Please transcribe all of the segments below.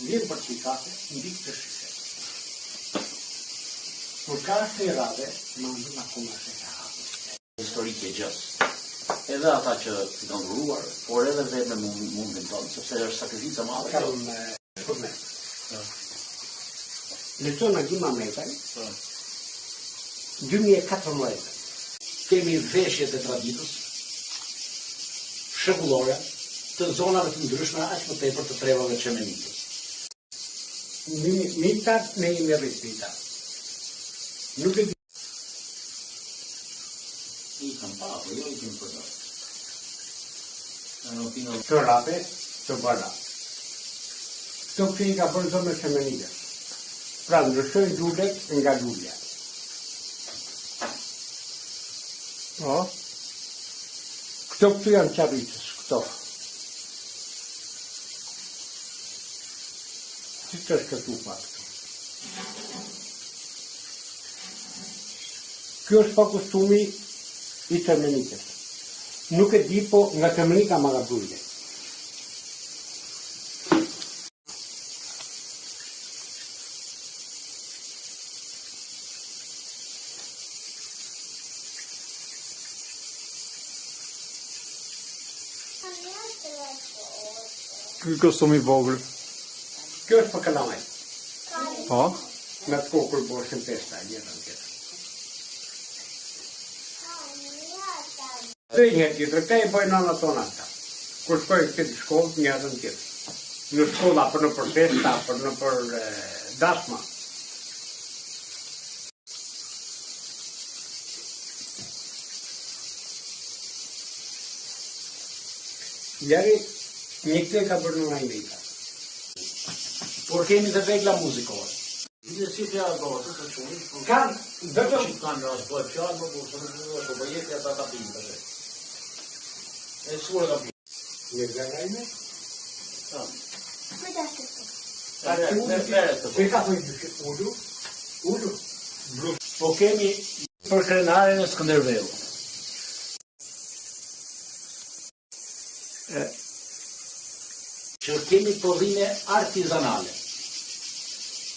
Vjen për çaj kafe mbi këtë shishe. Kur ka asnjë radhe, mandën akoma është e hapur. Historike gjës. Edhe ata që i kanë dhuruar, por edhe vetë me mundin tonë, sepse është sakrificë e madhe. Kam përmend. Lexon Agim Ahmetaj, 2014. Kemi veshjet e traditës shekullore të zonave të ndryshme aq më tepër të trevave të Çemenikës. Mita, ne jemi rrit Mita. Nuk e di. I kam pa, po jo i kemi përdorur. Çorape të bëra. Këto këto i ka bërë zona e Çemenikës. Pra ndryshojnë lulet nga lulja. Po. Këto këtu janë qarritës, këto. Si të është këtu pa këtu? Kjo është pa kostumi i Çemenikës. Nuk e di, po nga Çemenika ma ka brujle. Ky kostum i vogël. Kjo është për kalamaj. Po. Me atë kohë kur bëheshin festa, njëra në tjetër. Dhe një herë tjetër, këta i bëjnë nënat tona këta. Kur shkojnë këtë në shkollë, një herë në tjetër. Në shkollë, apo në për festa, apo në për dasma. Jari, një këtë e ka bërë në ime. Por kemi dhe vegla muzikore. Dhe si të ja do, të të quni, Kanë, vetëm që kanë rast bëhet fjalë, më po se nuk është, po jepja ata ta pinë tash. E sure ta pinë. Një zemra ime? Po. A ti ulu, se ka thënë gjyshi, ulu, ulu, blu. Po kemi për krenaren e Skënderbeut. E. Që kemi prodhime artizanale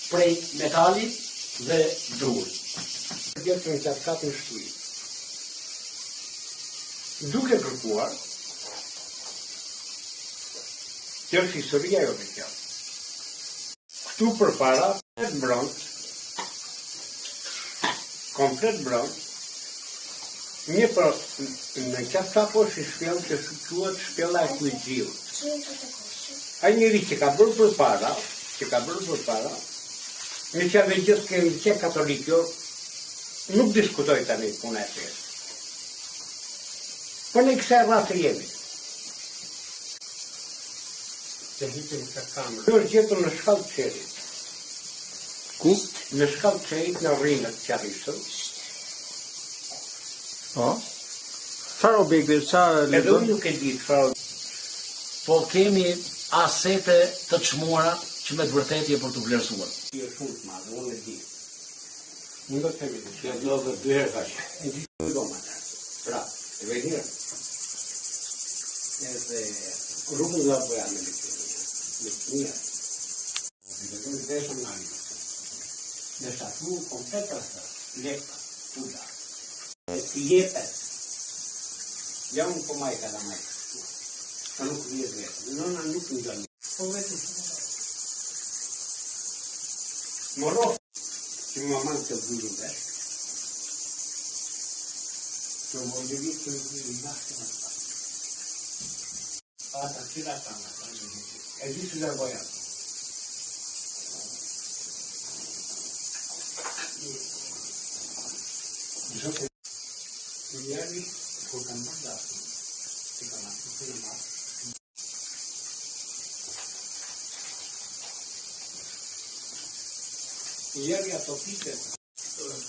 prej metali dhe druri. Gjetë në qatë katë në shtëpi. Duke kërkuar, kjo është historia jote kjo. Këtu përpara, komplet bronz, komplet bronz, një për në qatë kapo është i shpjellë që quhet shpjella e Kujxhiut. Ai njeri që ka bërë përpara, që ka bërë përpara, në që edhe gjithë kemi qenë katolik, jo, nuk diskutoj tani puna e fesë. Po ne kësaj rrace jemi. Të hiqim këtë kamerë. Kjo është gjetur në shkallë të Çerit. Ku? Në shkallë të Çerit në rrinët të Qarrisës. Po. Çfarë objekti, çfarë Edhe lexon? unë nuk e di çfarë Po kemi asete të çmuara që me të vërtetë je për të vlerësuar. Është shumë të madhe, unë e di. Unë do të them që Kjo do dhe dy herë kaq. e di do më atë. Pra, e vej mirë. Edhe rrugën do ta bëja me lekturinë. Me të mirë. Dhe do të veshëm në armë. Dhe shatu komplet atë, lekë, pula. E ti jepet. Ja unë po maj kalamaj kështu. Sa nuk vjen vetë. Nëna nuk më do. Po vetë Më rrof që më manë të bëjnë vesh. Të më lëvi të bëjnë nashtë në ta. Ata cila kanë ata në gjithë. E di si largoj ato. Zotë Njeri, kur kanë bërë dasmë, si kanë atë të në marrë, Njeri ato pike,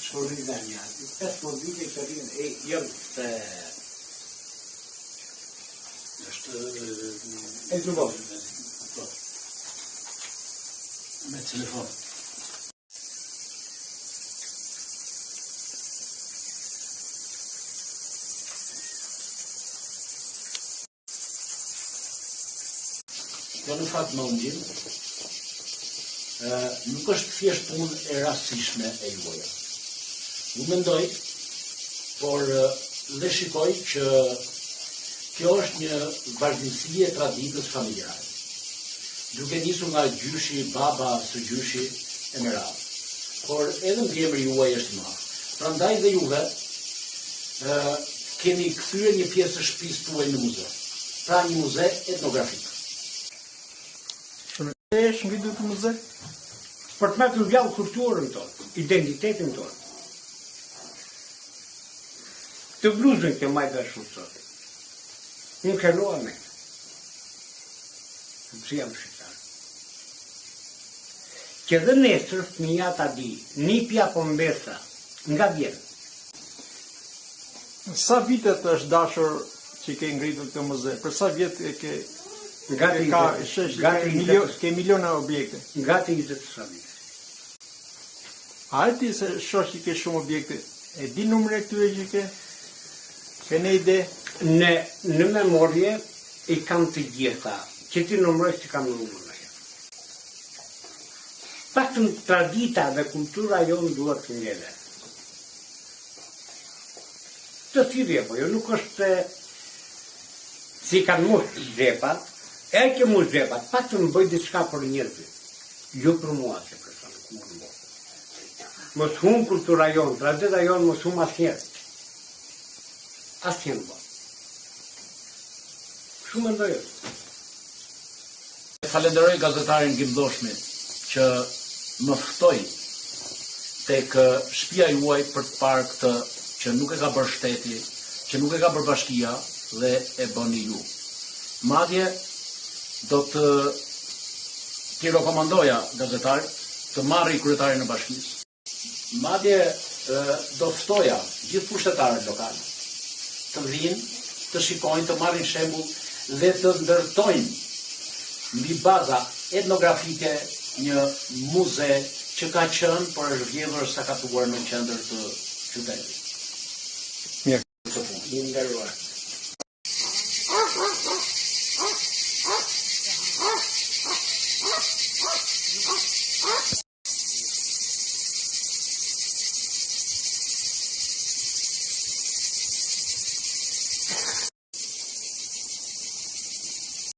shorri dhe një, 15 vite që rrinë, e, janë Se është E zubov. Po. Me telefon. Kjo në fakt më ungjil. Nuk është thjesht punë e rastësishme e juaja. Unë mendoj, por dhe shikoj që kjo është një vazhdimësi e traditës familjare. Duke nisur nga gjyshi, baba, stërgjyshi e me radhë. Por edhe mbiemri juaj është i madh. Prandaj dhe juve ë keni kthyer një pjesë të shtëpisë tuaj në muze. Pra një muze etnografik. Shumë e është ngritur këtë muze? Për të mbajtur gjallë kulturën tonë, identitetin tonë. Të bluzën që mbaj veshur sot. Unë krenohem me. Sepse jam shqiptar. Që dhe nesër fëmija ta di, nipi apo mbesa, nga vjen. Sa vite të është dashur që ke ngritur këtë muze? Për sa vjet e ke Gati ka 20, shesh gati ke, milio, 20. ke miliona objekte. Gati 20 sa vite. A e ti se shoh që ke shumë objekte, e di numrin e këtyre që ke? Ke një ide? Në, në memorie i kam të gjitha, që ti numëroj si kam numër në Paktën tradita dhe kultura jonë duhet të ngelet. Të thirrje, po jo nuk është se si kanë mush xhepat, e që mush xhepat, paktën bëj diçka për njerëzit, jo për mua si person, kurrë në botë. Mos hum kultura jonë, tradita jonë mos hum asnjëherë. Asnjëherë në botë. Shumë mendoj unë. Falenderoj gazetarin Gim Dhoshmi që më ftoi tek shtëpia juaj për të parë këtë që nuk e ka bërë shteti, që nuk e ka bërë bashkia dhe e bëni ju. Madje do të t'i rekomandoja gazetarit të marrë kryetarin e bashkisë. Madje do ftoja gjithë pushtetarët lokalë të vijnë, të shikojnë, të marrin shembull dhe të ndërtojnë mbi baza etnografike një muze që ka qenë, por është vjedhur, është sakatuar në qendër të qytetit. Mirë. Këtë punë. I nderuar.